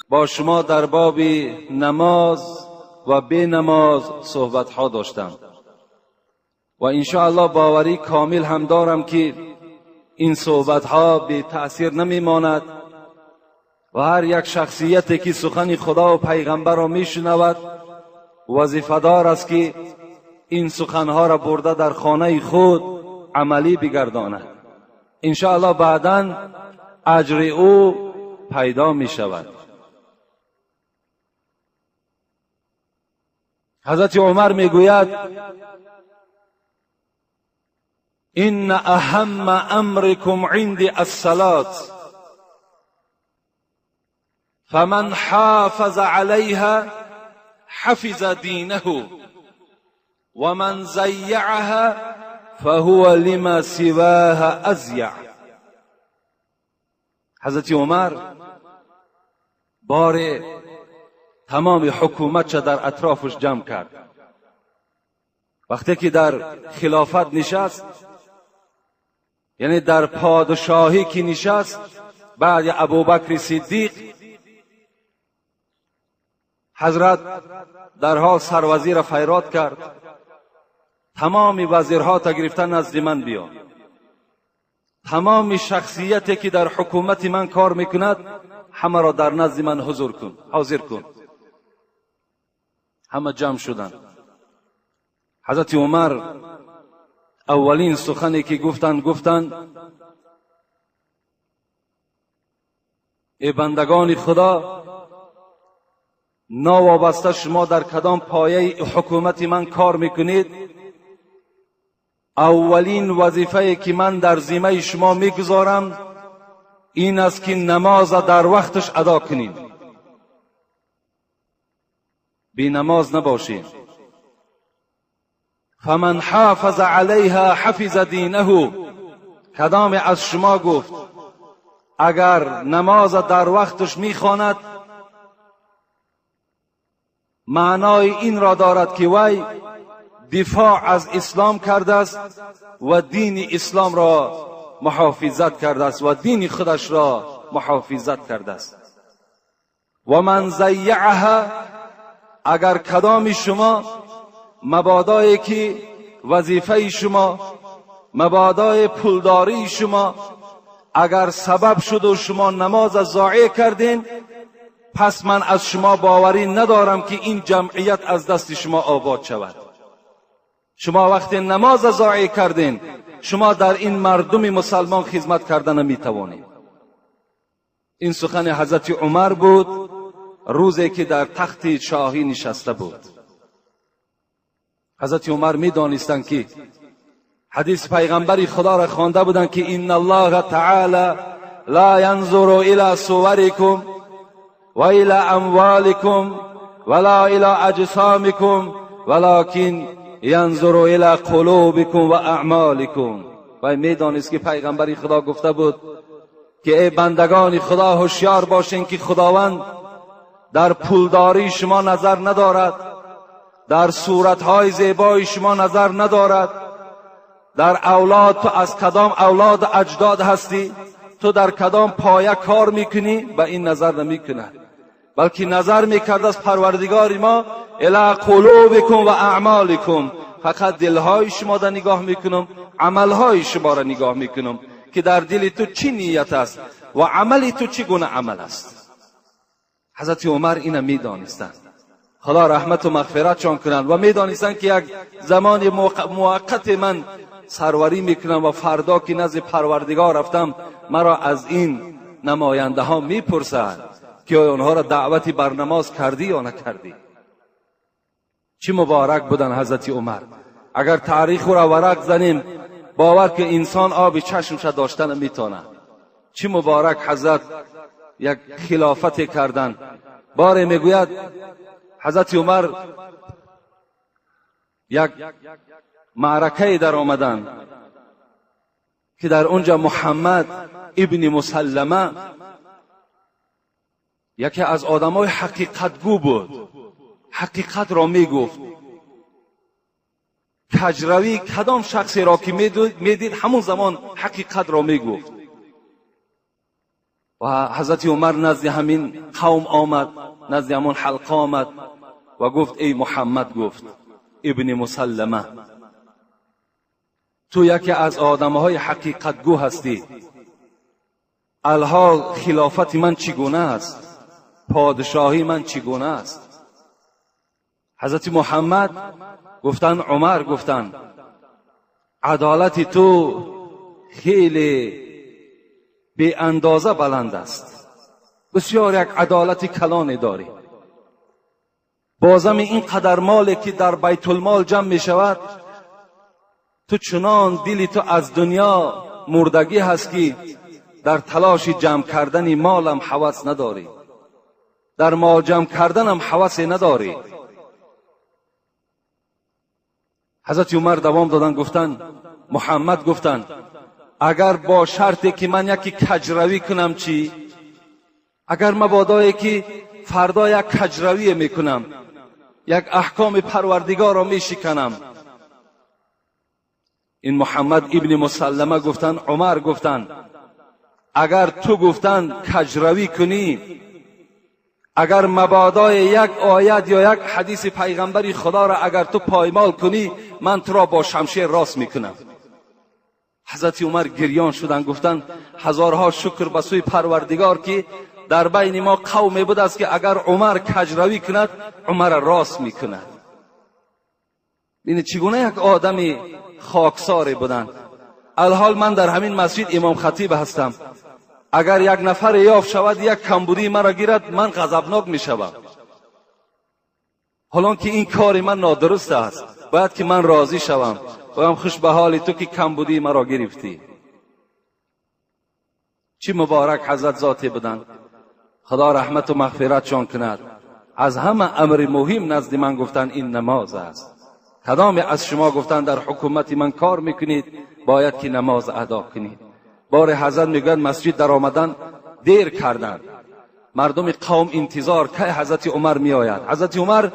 با شما در باب نماز و بی نماز صحبت ها داشتم و انشاءالله باوری کامل هم دارم که این صحبت ها بی تأثیر نمی ماند و هر یک شخصیتی که سخن خدا و پیغمبر را می شنود وظیفه دار است که این سخنها را برده در خانه خود عملی بگرداند. انشاءالله بعدا اجر او پیدا می شود. حضرت عمر میگوید ان اهم امرکم عندی الصلاة فمن حافظ علیها حفظ دینه ومن ضیعها فهو لما سواها اضیع. حضرت عمر بار تمام حکومت در اطرافش جمع کرد. وقتی که در خلافت نشست، یعنی در پادشاهی که نشست بعد ابوبکر صدیق، حضرت درها سروزیر فیراد کرد، تمام وزیرها تا گرفته نزد من بیا، تمام شخصیتی که در حکومت من کار میکند همه را در نزد من حضور کن، حاضر کن. همه جمع شدند. حضرت عمر اولین سخنی که گفتند، گفتند ای بندگان خدا، ناوابسته شما در کدام پایه حکومت من کار میکنید، اولین وظیفه که من در ذمه شما میگذارم این است که نماز در وقتش ادا کنید، بی نماز نباشید. فمن حافظ علیها حفظ دینه. کدام از شما گفت اگر نماز در وقتش میخواند معنای این را دارد که وی دفاع از اسلام کرده است و دین اسلام را محافظت کرده است و دین خودش را محافظت کرده است. و من ضیعها، اگر کدام شما مبادایی که وظیفه شما، مبادای پولداری شما اگر سبب شد و شما نماز ضایع کردین، پس من از شما باوری ندارم که این جمعیت از دست شما آباد شود. شما وقتی نماز ضایع کردین، شما در این مردم مسلمان خدمت کردن نمیتوانید. این سخن حضرت عمر بود روزی که در تخت شاهی نشسته بود. حضرت عمر میدانستند که حدیث پیغمبر خدا را خوانده بودند که ان الله تعالی لا ینظر الی صورکم و الی اموالکم ولا الی اجسامکم ولکن ینظر الی قلوبکم و اعمالکم. و میدانست که پیغمبر خدا گفته بود که ای بندگان خدا هوشیار باشین که خداوند در پولداری شما نظر ندارد، در صورتهای زیبای شما نظر ندارد، در اولاد تو از کدام اولاد اجداد هستی، تو در کدام پایه کار میکنی، به این نظر نمیکند، بلکه نظر میکرد از پروردگار ما الی قلوبکم و اعمالکم، فقط دلهای شما را نگاه میکنم، عملهای شما را نگاه میکنم که در دل تو چی نیت است و عمل تو چی گونه عمل است. حضرت عمر اینو میدانستند، خدا رحمت و مغفرتشان کنند، و میدانستند که یک زمان موقت من سروری میکنم و فردا که نزد پروردگار رفتم مرا از این نماینده ها میپرسند که آیا آنها را دعوتی بر نماز کردی یا نکردی. چه مبارک بودن حضرت عمر. اگر تاریخ را ورق زنیم باور که انسان آب چشمش داشتن میتونه. چه مبارک حضرت یک خلافت کردن. باره میگوید حضرت عمر یک معرکه در آمدن که در اونجا محمد ابن مسلمه یکی از آدمای حقیقتگو بود، حقیقت را میگفت. Каҷравӣ кадом шахсеро ки медид, ҳамон замон ҳақиқатро мегуфт. Ва ҳазрати Умар назди ҳамин қавм омад, назди ҳамон ҳалқа омад ва гуфт: эй Муҳаммад, гуфт, ибни Мусаллама, ту яке аз одамҳои ҳақиқатгӯ ҳастӣ. Алҳол хилофати ман чӣ гуна аст? Подшоҳии ман чӣ гуна аст? Ҳазрати Муҳаммад гуфтанд, Умар гуфтанд, адолати ту хеле беандоза баланд аст, бисёр як адолати калоне дорӣ. Бозами ин қадар моле ки дар байтулмол ҷамъ мешавад, ту чунон дили ту аз дунё мурдагӣ ҳаст ки дар талоши ҷамъ кардани молам ҳавас надорӣ, дар мол ҷамъ карданам ҳавасе надорӣ. Ҳазрати Умар давом доданд, гуфтанд, Муҳаммад гуфтанд, агар бо шарте ки ман яке каҷравӣ кунам чӣ? Агар мабодое ки фардо як каҷравие мекунам, як аҳкоми парвардигорро мешиканам. Ин Муҳаммад ибни Мусаллама гуфтанд, Умар гуфтанд, агар ту гуфтанд каҷравӣ кунӣ, агар мабодои як оят ё як ҳадиси пайғамбари худоро агар ту поймол кунӣ, ман туро бо шамшер рост мекунам. Ҳазрати Умар гирён шуданд, гуфтанд, ҳазорҳо шукр ба сӯи парвардигор ки дар байни мо қавме будааст ки агар Умар каҷравӣ кунад, Умарро рост мекунад. Бинед чӣ гуна як одами хоксоре буданд. Алҳол ман дар ҳамин масҷид имом хатиб ҳастам. Агар як нафаре ёфт шавад, як камбудии маро гирад, ман ғазабнок мешавам. Ҳолон ки ин кори ман нодуруст аст, бояд ки ман розӣ шавам. Гӯям хуш ба ҳоли ту ки камбудии маро гирифтӣ. Чӣ муборак ҳазрат зоте буданд. Худо раҳмату мағфиратшон кунад. Аз ҳама амри муҳим назди ман гуфтанд ин намоз аст. Кадоме аз шумо гуфтанд дар ҳукумати ман кор мекунед, бояд ки намоз адо кунед. Боре ҳазрат мегӯяд масҷид даромадан дер карданд. Мардуми қавм интизор кай ҳазрати Умар меояд. Ҳазрати Умар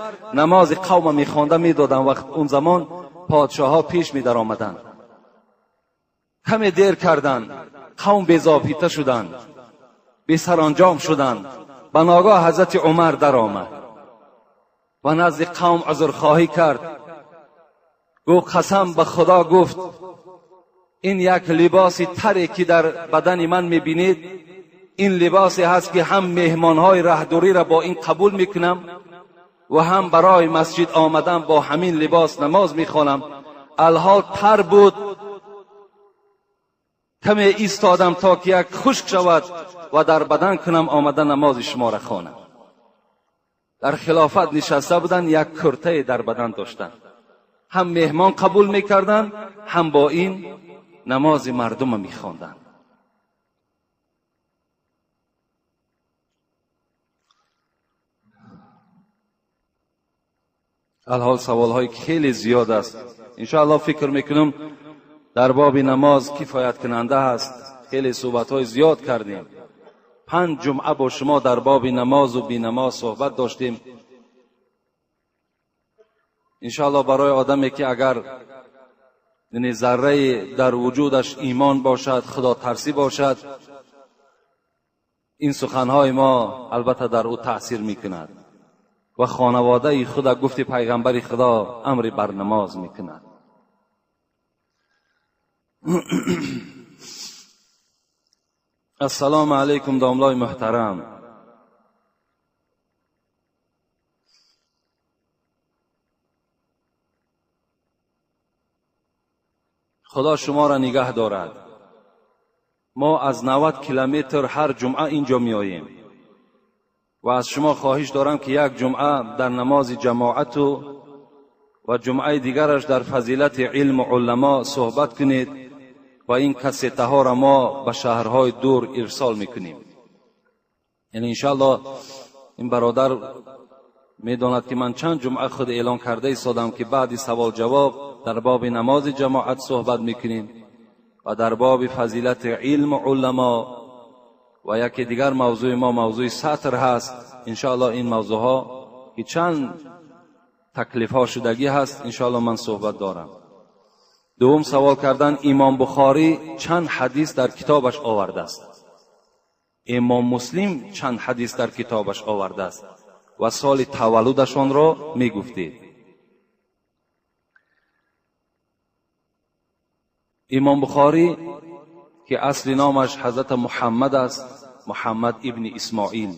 намози қавма мехонда медоданд, вақт он замон подшоҳҳо пеш медаромаданд. Каме дер карданд, қавм безобита шуданд, бесаранҷом шуданд. Ба ногоҳ ҳазрати Умар даромад ва назди қавм узрхоҳӣ кард. Гуфт қасам ба Худо, гуфт ин як либоси таре ки дар бадани ман мебинед, ин либосе ҳаст ки ҳам меҳмонҳои раҳдуриро бо ин қабул мекунам ва ҳам барои масҷид омадан бо ҳамин либос намоз мехонам. Алҳол тар буд, каме истодам то ки як хушк шавад ва дар бадан кунам, омада намози шуморо хонам. Дар хилофат нишаста буданд, як куртае дар бадан доштанд. Ҳам меҳмон қабул мекарданд, ҳам бо ин намози мардумро мехонданд. Алҳол саволҳои хеле зиёд аст. Иншоаллоҳ фикр мекунам дар боби намоз кифоят кунанда аст. Хеле суҳбатҳои зиёд кардем. 5 ҷумъа бо шумо дар боби намозу бенамоз суҳбат доштем. Иншоаллоҳ барои одаме ки агар яъне заррае дар вуҷудаш имон бошад, худотарсӣ бошад, ин суханҳои мо албатта дар ӯ таъсир мекунад ва хонаводаи худа гуфти пайғамбари Худо амри бар намоз мекунад. Ассалому алайкум домлои муҳтарам. Худо шуморо нигаҳ дорад. Мо аз 90 километр ҳар ҷумъа инҷо меоем ва аз шумо хоҳиш дорам ки як ҷумъа дар намози ҷамоату ва ҷумъаи дигараш дар фазилати илму уламо суҳбат кунед ва ин кассетаҳоро мо ба шаҳрҳои дур ирсол мекунем. Яъне иншоаллоҳ ин бародар медонад ки ман чанд ҷумъа худ эълон карда истодам ки баъди савол-ҷавоб дар боби намози ҷамоат суҳбат мекунем ва дар боби фазилати илму уламо ва яке дигар мавзӯи мо мавзӯи сатр ҳаст. Иншоаллоҳ ин мавзӯъҳо ки чанд таклифҳо шудагӣ ҳаст, иншоаллоҳ ман суҳбат дорам. Дуввум савол кардан, Имом Бухорӣ чанд ҳадис дар китобаш овардааст, Имом Муслим чанд ҳадис дар китобаш овардааст ва соли таваллудашонро мегуфтед. Имом Бухорӣ ки асли номаш ҳазрат Муҳаммад аст, Муҳаммад ибни Исмоил,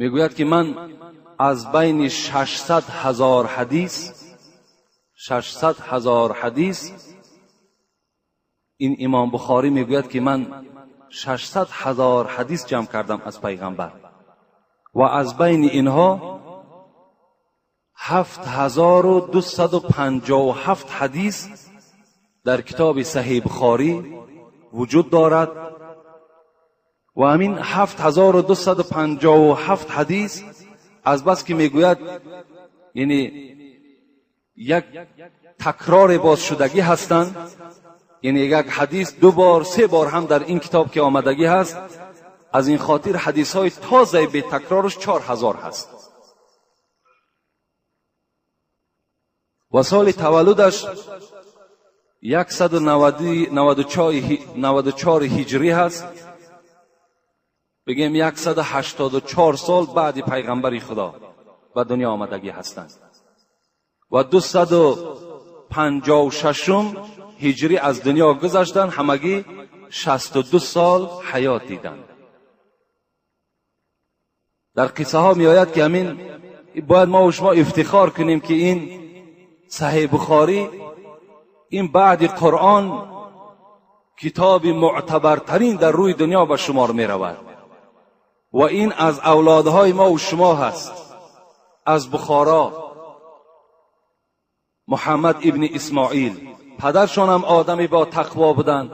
мегӯяд ки ман аз байни 600 000 ҳадис, 600 000 ҳадис, ин Имом Бухорӣ мегӯяд ки ман 600 000 ҳадис ҷамъ кардам аз пайғамбар ва аз байни инҳо 7257 ҳадис дар китоби Саҳеҳи Бухорӣ вуҷуд дорад ва ҳамин 7257 ҳадис аз бас ки мегӯяд, яъне як такрори бозшудагӣ ҳастанд, яъне як ҳадис 2 бор 3 бор ҳам дар ин китоб ки омадагӣ ҳаст, аз ин хотир ҳадисҳои тозаи бетакрораш 4000 ҳаст. Ва соли таваллудаш 194 ҳиҷрӣ ҳаст, бигем 184 сол баъди пайғамбари Худо ба дунё омадагӣ ҳастанд ва 256 ҳиҷрӣ аз дунё гузаштанд, ҳамагӣ 62 сол ҳаёт диданд. Дар қиссаҳо меояд ки ҳамин бояд мо шумо ифтихор кунем ки ин Саҳеҳи Бухорӣ ин баъди Қуръон китоби муътабартарин дар рӯи дунё ба шумор меравад ва ин аз авлодҳои мо ва шумо ҳаст, аз Бухоро Муҳаммад ибни Исмоил. Падаршон ҳам одами бо тақво буданд,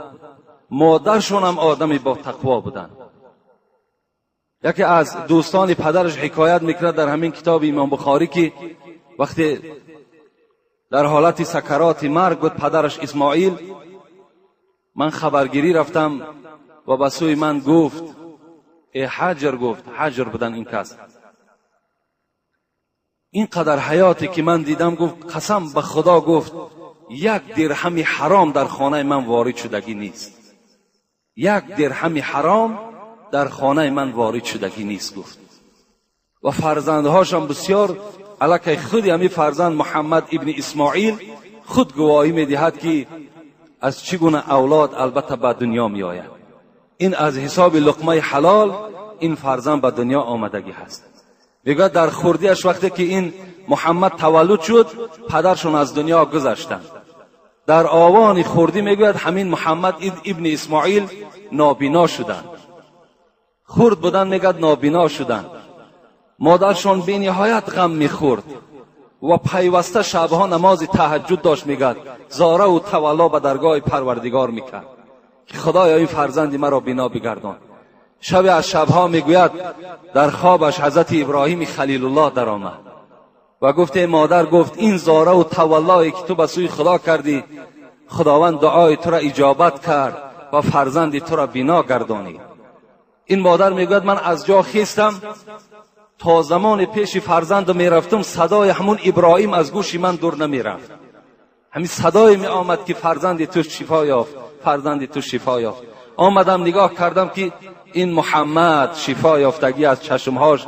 модаршон ҳам одами бо тақво буданд. Яке аз дӯстони падараш ҳикоят мекунад дар ҳамин китоби Имом Бухорӣ ки вақте дар ҳолати сакароти марг буд падараш Исмоил, ман хабаргирӣ рафтам ва ба сӯи ман гуфт, э ҳаҷр, гуфт, ҳаҷр будан ин кас, ин қадар ҳаёте ки ман дидам, гуфт, қасам ба Худо, гуфт, як дирҳами ҳаром дар хонаи ман ворид шудагӣ нест, як дирҳами ҳаром дар хонаи ман ворид шудагӣ нест, гуфт. Ва фарзандҳошам бисёр аллакай худи ҳамин фарзанд Муҳаммад ибни Исмоил худ гувоҳӣ медиҳад ки аз чӣ гуна авлод албатта ба дунё меояд. Ин аз ҳисоби луқмаи ҳалол ин фарзанд ба дунё омадагӣ ҳаст. Мегӯяд дар хурдиаш вақте ки ин Муҳаммад таваллуд шуд, падаршон аз дунё гузаштанд. Дар овони хурдӣ мегӯяд ҳамин Муҳаммад ибни Исмоил нобино шуданд. Хурд буданд, мегӯяд нобино шуданд. Модаршон бениҳоят ғам мехӯрд ва пайваста шабҳо намози таҳаҷҷуд дошт, мегӯяд зораву тавалло ба даргоҳи Парвардигор мекард ки Худоё ин фарзанди маро бино бигардон. Шабе аз шабҳо мегӯяд дар хобаш ҳазрати Иброҳими Халилуллоҳ даромад ва гуфт, эй модар, гуфт, ин зораву таваллое ки ту ба сӯи Худо кардӣ, Худованд дуои туро иҷобат кард ва фарзанди туро бино гардонид. Ин модар мегӯяд ман аз ҷо хестам, то замони пеши фарзандам мерафтам, садои ҳамун Иброҳим аз гӯши ман дур намерафт. Ҳамин садое меомад ки фарзанди ту шифо ёфт, фарзанди ту шифо ёфт. Омадам нигоҳ кардам ки ин Муҳаммад шифо ёфтагӣ аз чашмҳош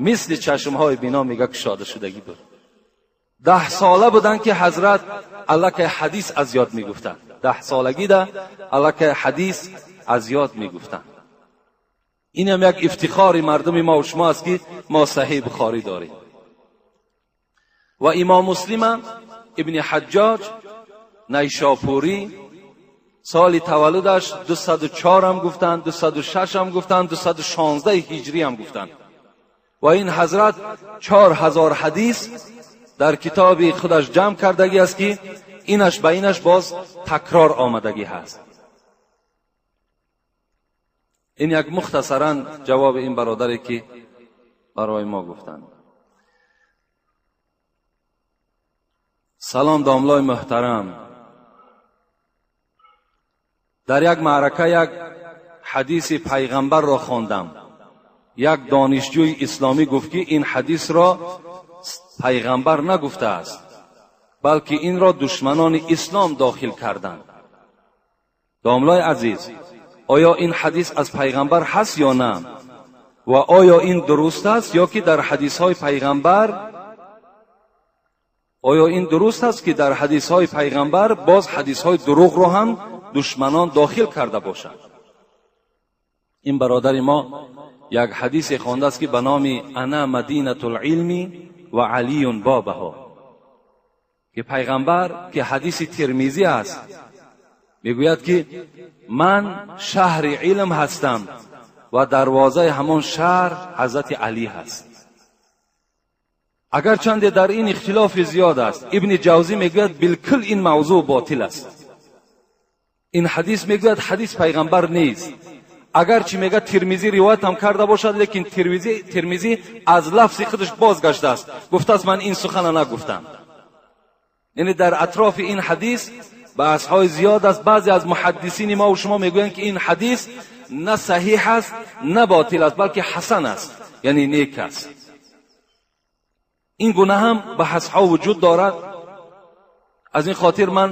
мисли чашмҳои бино мега кушода шудагӣ буд. 10 сола буданд ки ҳазрат аллакай ҳадис аз ёд мегуфтанд. 10 солагида аллакай ҳадис аз ёд мегуфтанд. Ин ҳам як ифтихори мардуми мо ва шумо аст ки мо Саҳеҳи Бухорӣ дорем. Ва Имом Муслим ибни Ҳаҷҷоҷ Найшопурӣ соли таваллудаш 204 ҳам гуфтанд, 206 ҳам гуфтанд, 216 ҳиҷрӣ ҳам гуфтанд. Ва ин ҳазрат 4000 ҳадис дар китоби худаш ҷамъ кардагӣ аст ки инаш ба инаш боз такрор омадагӣ ҳаст. Ин як мухтасаран ҷавоби ин бародаре ки барои мо гуфтанд. Салом домлои муҳтарам. Дар як маърака як ҳадиси пайғамбарро хондам. Як донишҷӯи исломӣ гуфт ки ин ҳадисро пайғамбар нагуфтааст, балки инро душманони ислом дохил карданд. Домлай азиз, оё ин ҳадис аз пайғамбар ҳаст ё на? Ва оё ин дуруст аст ё ки дар ҳадисҳои пайғамбар, оё ин дуруст аст ки дар ҳадисҳои пайғамбар боз ҳадисҳои дурӯғро ҳам душманон дохил карда бошанд? Ин бародари мо як ҳадисе хондааст ки ба номи ана мадинатул илми ва алиюн бобаҳо, ки пайғамбар, ки ҳадиси Тирмизӣ аст, мегӯяд ки ман шаҳри илм ҳастам ва дарвозаи ҳамон шаҳр ҳазрати Алӣ ҳаст. Агарчанде дар ин ихтилофи зиёд аст, Ибни Ҷавзӣ мегӯяд билкул ин мавзӯъ ботил аст. Ин ҳадис мегӯяд ҳадис пайғамбар нест. Агарчи мегӯяд Тирмизӣ ривоят ҳам карда бошад, лекин Тирмизӣ аз лафзи худаш бозгаштааст, гуфтааст ман ин сухана нагуфтам. Яъне дар атрофи ин ҳадис баҳсҳои зиёд аст. Баъзе аз муҳаддисини мо ва шумо мегӯянд ки ин ҳадис на саҳиҳ аст, на ботил аст, балки ҳасан аст, яъне нек аст. Ин гуна ҳам баҳсҳо вуҷуд дорад. Аз ин хотир ман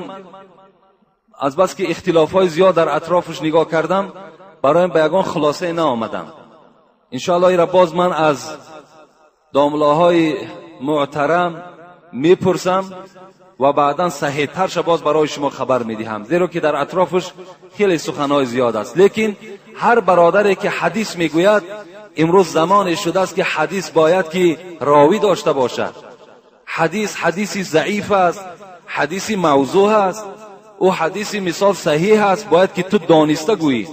аз бас ки ихтилофҳои зиёд дар атрофаш нигоҳ кардам, бароям ба ягон хулосае наомадам. Иншоаллоҳ ира боз ман аз домлаҳои муҳтарам мепурсам ва баъдан саҳиҳтарша боз барои шумо хабар медиҳам, зеро ки дар атрофаш хеле суханҳои зиёд аст. Лекин ҳар бародаре ки ҳадис мегӯяд, имрӯз замоне шудааст ки ҳадис бояд ки ровӣ дошта бошад. Ҳадис ҳадиси заиф аст, ҳадиси мавзӯъ аст, ӯ ҳадиси мисол саҳиҳ аст, бояд ки ту дониста гӯӣ.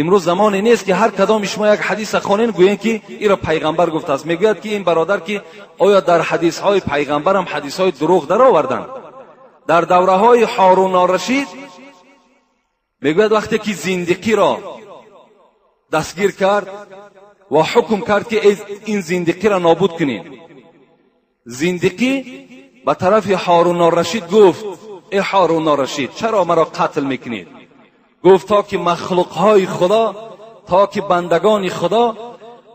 Имрӯз замоне нест ки ҳар кадоми шумо як ҳадиса хонен гӯен ки иро пайғамбар гуфтааст. Мегӯяд ки ин бародар ки оё дар ҳадисҳои пайғамбарам ҳадисҳои дурӯғ дароварданд? Дар давраҳои Ҳорун Рашид мегӯяд вақте ки зиндиқиро дастгир кард ва ҳукм кард ки ин зиндиқиро нобуд кунед, зиндиқӣ ба тарафи Ҳорун Рашид гуфт: эй Ҳорун Рашид, чаро маро қатл мекунед? Гуфт то ки махлуқҳои Худо, то ки бандагони Худо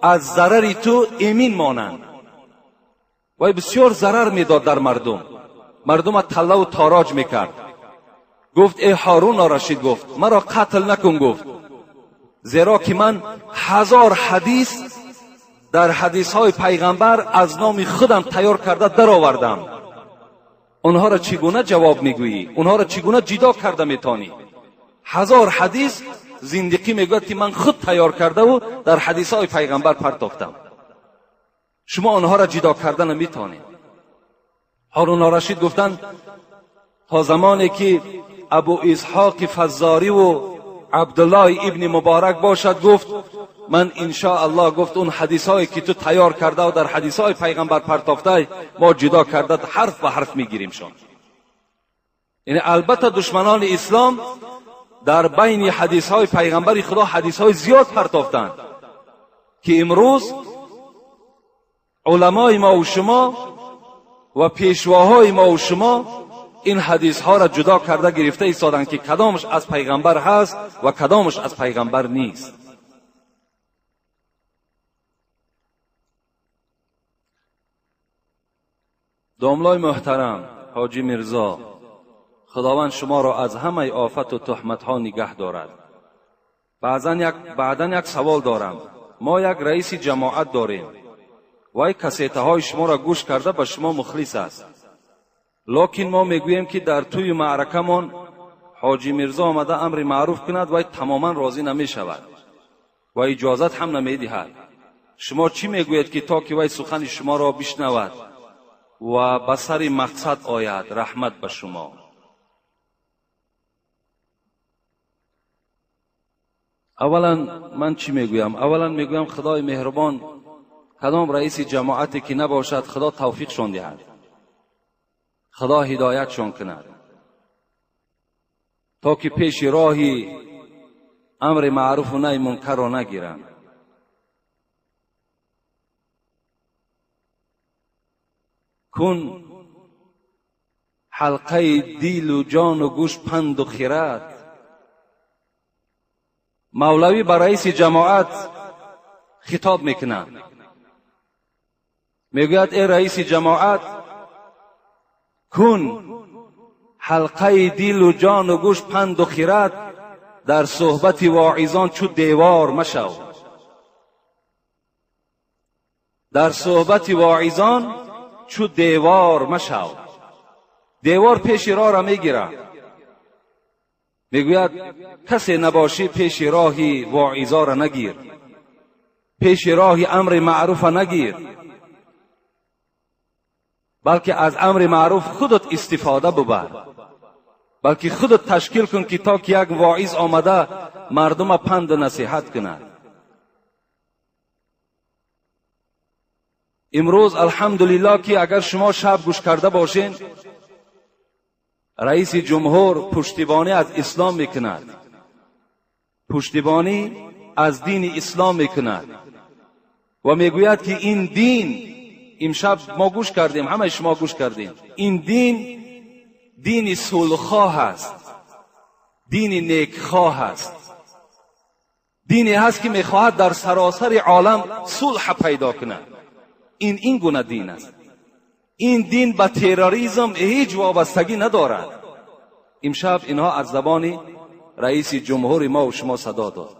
аз зарари ту эмин монанд. Вай бисёр зарар медод дар мардум, мардума таллаву тороҷ мекард. Гуфт эй Ҳорун Рашид, гуфт маро қатл накун, гуфт зеро ки ман 1000 ҳадис дар ҳадисҳои пайғамбар аз номи худам тайёр карда даровардам. Онҳоро чӣ гуна ҷавоб мегӯӣ? Онҳоро чӣ гуна ҷидо карда метавонӣ? 1000 ҳадис зиндиқӣ мегӯяд ки ман худ тайёр кардаву дар ҳадисҳои пайғамбар партофтам. Шумо онҳоро ҷидо карда наметавонед. Ҳорун Рашид гуфтанд то замоне ки Абу Исҳоқи Фаззориву Абдуллоҳ ибни Муборак бошад, гуфт ман иншоаллоҳ, гуфт он ҳадисҳое ки ту тайёр кардаву дар ҳадисҳои пайғамбар партофтай мо ҷидо карда ҳарф ба ҳарф мегиримшон. Яъне албатта душманони ислом дар байни ҳадисҳои пайғамбари Худо ҳадисҳои зиёд партофтанд ки имрӯз уламои мо ва шумо ва пешвоҳои мо ва шумо ин ҳадисҳоро ҷудо карда гирифта истоданд ки кадомаш аз пайғамбар ҳаст ва кадомаш аз пайғамбар нест. Домлои муҳтарам Ҳоҷи Мирзо, Худованд шуморо аз ҳамаи офату туҳматҳо нигаҳ дорад. Баъдан як савол дорам. Мо як раиси ҷамоат дорем. Вай кассетаҳои шуморо гӯш карда ба шумо мухлис аст. Локин мо мегӯем ки дар тӯи маъракамон Ҳоҷи Мирзо омада амри маъруф кунад, вай тамоман розӣ намешавад ва иҷозат ҳам намедиҳад. Шумо чӣ мегӯед ки то ки вай сухани шуморо бишнавад ва ба сари мақсад ояд? Раҳмат ба шумо. Аввалан ман чӣ мегӯям? Аввалан мегӯям Худои меҳрубон кадом раиси ҷамоате ки набошад, Худо тавфиқшон диҳад, Худо ҳидоятшон кунад то ки пеши роҳи амри маъруфу наҳи мункарро нагиранд. Кун ҳалқаи дилу ҷону гӯш панду хират. Мавлавӣ ба раиси ҷамоат хитоб мекунад, мегӯяд эй раиси ҷамоат, Кун ҳалқаи дилу ҷону гӯш панду хирад, дар суҳбати воизон чу девор машав. Дар суҳбати воизон чу девор машав. Девор пеши роҳро мегирад. Мегӯяд касе набошӣ пеши роҳи воизора нагир, пеши роҳи амри маъруфа нагир, балки аз амри маъруф худат истифода бубар, балки худат ташкил кун ки то ки як воиз омада мардума панду насиҳат кунад. Имрӯз алҳамдулиллоҳ ки агар шумо шаб гӯш карда бошед, раиси ҷумҳур пуштибонӣ аз ислом мекунад, пуштибонӣ аз дини ислом мекунад ва мегӯяд ки ин дин, имшаб мо гӯш кардем, ҳамаи шумо гӯш кардем, ин дин дини сулҳхоҳ аст, дини некхоҳ аст, дине ҳаст ки мехоҳад дар саросари олам сулҳ пайдо кунад. Ин гуна дин аст. Ин дин ба терроризм ҳеҷ вобастагӣ надорад. Имшаб инҳо аз забони раиси ҷумҳури мо ва шумо садо дод.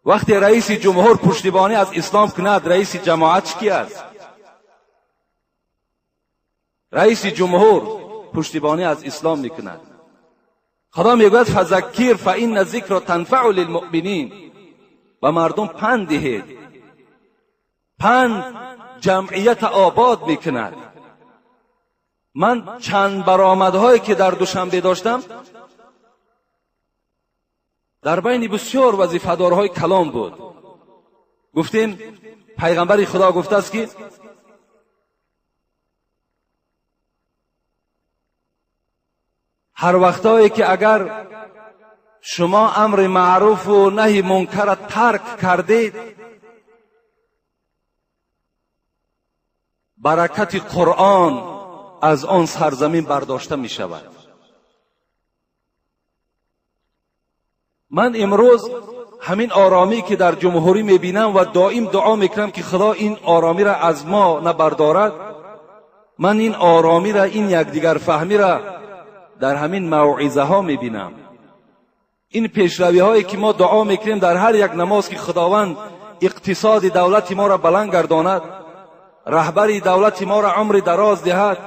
Вақте раиси ҷумҳур пуштибонӣ аз ислом кунад, раиси ҷамоат чӣ аст? Раиси ҷумҳур пуштибонӣ аз ислом мекунад. Худо мегӯяд фазаккир фаинна зикра танфаъу лилмуъминин. Ба мардум панд диҳед. Панд ҷамъията обод мекунад. Ман чанд баромадҳое ки дар Душанбе доштам, дар байни бисёр вазифадорҳои калом буд. Гуфтем пайғамбари Худо гуфтааст ки ҳар вақтое ки агар шумо амри маъруфу наҳи мункарро тарк кардед, баракати Қуръон аз он сарзамин бардошта мешавад. Ман имрӯз ҳамин оромӣ ки дар ҷумҳурӣ мебинам ва доим дуо мекунам ки Худо ин оромиро аз мо набардорад, ман ин оромиро, ин якдигарфаҳмиро дар ҳамин мавъизаҳо мебинам. Ин пешравиҳое ки мо дуо мекунем дар ҳар як намоз ки Худованд иқтисоди давлати моро баланд гардонад, раҳбари давлати моро умри дароз диҳад,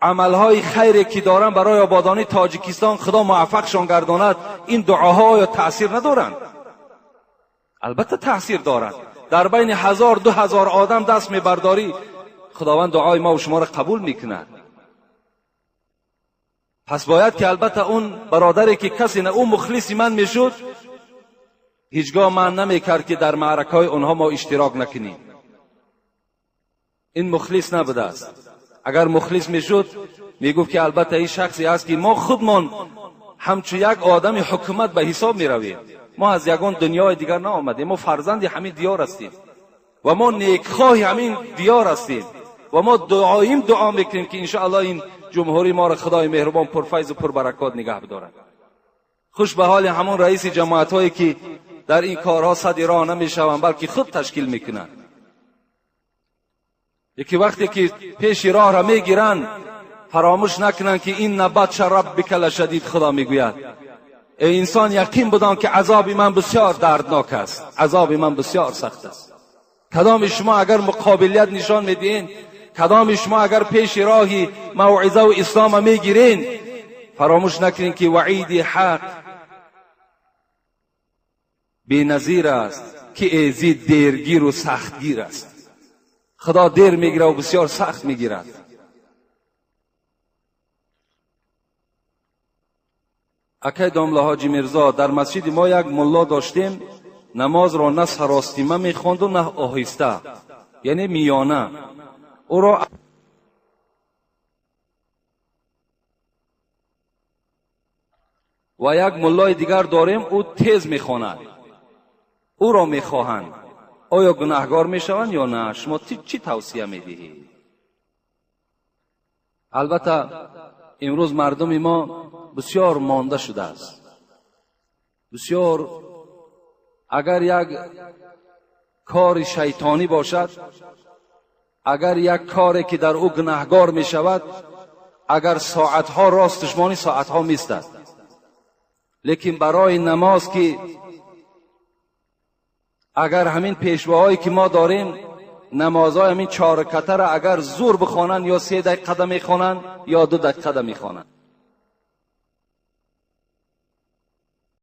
амалҳои хайре ки доранд барои ободонии Тоҷикистон Худо муваффақшон гардонад, ин дуоҳо оё таъсир надоранд? Албатта таъсир доранд. Дар байни 1000-2000 одам даст мебардорӣ, Худованд дуои мо ва шуморо қабул мекунад. Пас бояд ки албатта он бародаре ки касе на ӯ мухлиси ман мешуд, ҳеҷ гоҳ ман намекард ки дар маъракаҳои онҳо мо иштирок накунем. Ин мухлис набудааст. Агар мухлис мешуд, мегуфт ки албатта ин шахсе аст ки мо худмон ҳамчун як одами ҳукумат ба ҳисоб меравем. Мо аз ягон дунёи дигар наомадем, мо фарзанди ҳамин диёр ҳастем ва мо некхоҳи ҳамин диёр ҳастем ва мо дуоим дуо мекунем ки иншоаллоҳ ин ҷумҳурии моро Худои меҳрубон пурфайзу пурбаракот нигаҳ бидорад. Хуш ба ҳоли ҳамон раиси ҷамоатҳое ки дар ин корҳо сади роҳ намешаванд, балки худ ташкил мекунанд. Яке вақте ки пеши роҳро мегиранд, фаромӯш накунанд ки инна батша раббика лашадид. Худо мегӯяд эй инсон, яқин будон ки азоби ман бисёр дарднок аст, азоби ман бисёр сахт аст. Кадоми шумо агар муқобилият нишон медиҳед, кадоми шумо агар пеши роҳи мавъизаву ислома мегиред, фаромӯш накунед ки ваъиди ҳақ беназир аст, ки эзид дергиру сахтгир аст. Худо дер мегирад ва бисёр сахт мегирад. Акай домла ҳоҷи Мирзо, дар масҷиди мо як мулло доштем, намозро на саростима мехонду на оҳиста, яъне миёна. Ӯро ва як муллои дигар дорем, ӯ тез мехонад, ӯро мехоҳанд. Оё гунаҳгор мешаванд ё на? Шумо чӣ тавсия медиҳед? Албатта имрӯз мардуми мо бисёр монда шудааст. Бисёр агар як кори шайтонӣ бошад, агар як коре ки дар ӯ гунаҳгор мешавад, اگر ساعتها راستش مانی ساعتها میستد، لیکن برای نماز که اگر همین پیشواهایی که ما داریم نمازهای همین 4 رکعته را اگر زور بخوانند یا 3 دقیقه میخوانند یا 2 دقیقه میخوانند.